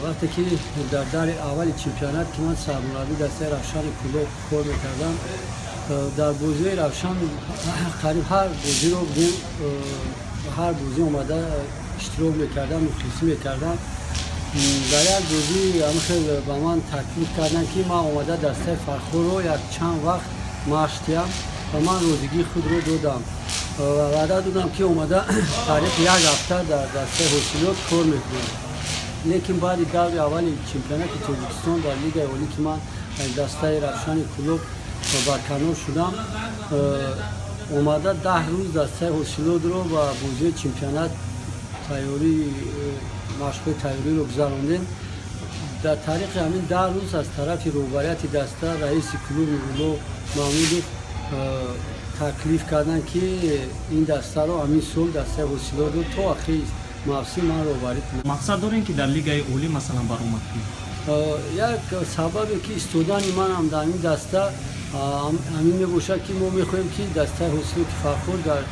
Вақте ки дар даври аввали чемпионат, ки ман сармураббии дастаи Равшани Кӯлоб кор мекардам, дар бозиҳои Равшан қариб ҳар бозиро будем, ҳар бозӣ омада иштирок мекардам, мухлисӣ мекардам. Дар як бозӣ ҳамин хел ба ман таклиф карданд, ки ман омада дастаи Фархорро як чанд вақт машқ диҳам, ва ман розигии худро додам ва ваъда додам, ки омада тариқи як ҳафта дар дастаи Ҳосилот кор мекунам. Лекин баъди даври аввали чемпионати Тоҷикистон дар Лигаи Олӣ, ки ман аз дастаи Равшани Кӯлоб барканор шудам, омада 10 рӯз дастаи Ҳосилотро ба бозиҳои чемпионат тайёрӣ, машқҳои тайёриро гузарондем. Дар тариқи ҳамин 10 рӯз аз тарафи роҳбарияти даста, раиси клуб Нурулло Маҳмудов таклиф карданд, ки ин дастаро ҳамин сол, дастаи Ҳосилотро, то ахири мавсим ман роҳбарӣ кунам. Мақсад дорем, ки дар Лигаи Олӣ, масалан, баромад кунед? Як сабабе, ки истодани манам дар ин даста ҳамин мебошад, ки мо мехоҳем, ки дастаи Ҳосилоти Фархор дар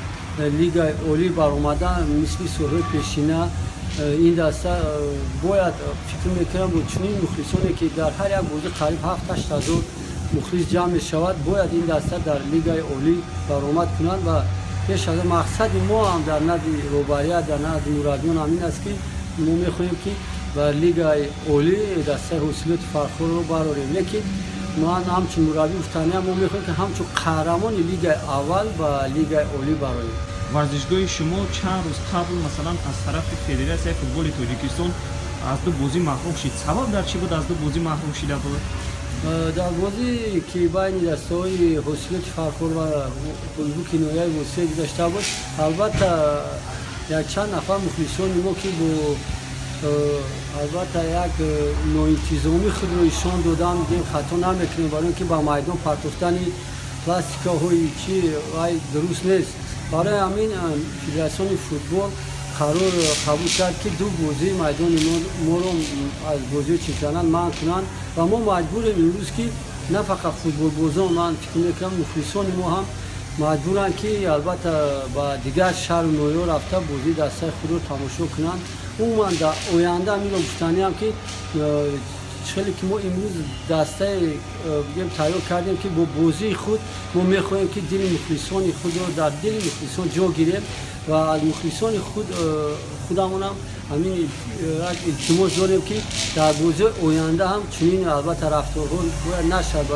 Лигаи Олӣ баромада, мисли солҳои пешина. Ин даста бояд, фикр мекунам, бо чунин мухлисоне, ки дар ҳар як бозӣ қариб 7-8 ҳазор мухлис ҷамъ мешавад, бояд ин даста дар Лигаи Олӣ баромад кунад. Ва пеш аз мақсади мо ҳам дар назди роҳбарият, дар назди мураббиён ҳамин аст, ки мо мехоҳем, ки ба Лигаи Олӣ дастаи Ҳосилоти Фархорро барорем. Лекин ман ҳамчун мураббӣ гуфтаниям, мо мехоҳем, ки ҳамчун қаҳрамони Лигаи аввал ба Лигаи Олӣ бароем. Варзишгоҳи шумо чанд рӯз қабл, масалан, аз тарафи Федератсияи футболи Тоҷикистон аз ду бозӣ маҳрум шид. Сабаб дар чӣ буд, аз ду бозӣ маҳрум шида буд? Дар бозӣ, ки байни дастаҳои Ҳосилоти Фархор ва Гулбуки ноҳияи Восеъ гузашта буд, албатта, якчанд нафар мухлисони мо, ки бо албатта як ноинтизомӣ худро нишон доданд, дем хато намекунем, барои он ки ба майдон партофтани пластикаҳои чи вай дуруст нест. Барои ҳамин Федератсиони футбол қарор қабул кард, ки ду бозии майдони моро аз бозиҳои чемпионат манъ кунанд. Ва мо маҷбурем имрӯз, ки на фақат футболбозон, ман фикр мекунам, мухлисони мо ҳам маҷбуранд, ки албатта ба дигар шаҳру ноҳияҳо рафта, бозии дастаи худро тамошо кунанд. Умуман, дар оянда ҳаминро гуфтаниам, ки хеле ки мо имрӯз дастаи бигем тайёр кардем, ки бо бозии худ мо мехоҳем, ки дили мухлисони худро, дар дили мухлисон ҷо гирем. Ва аз мухлисони худ худамонам ҳамин як илтимос дорем, ки дар бозиҳои оянда ҳам чунин албатта рафторҳо бояд нашавад.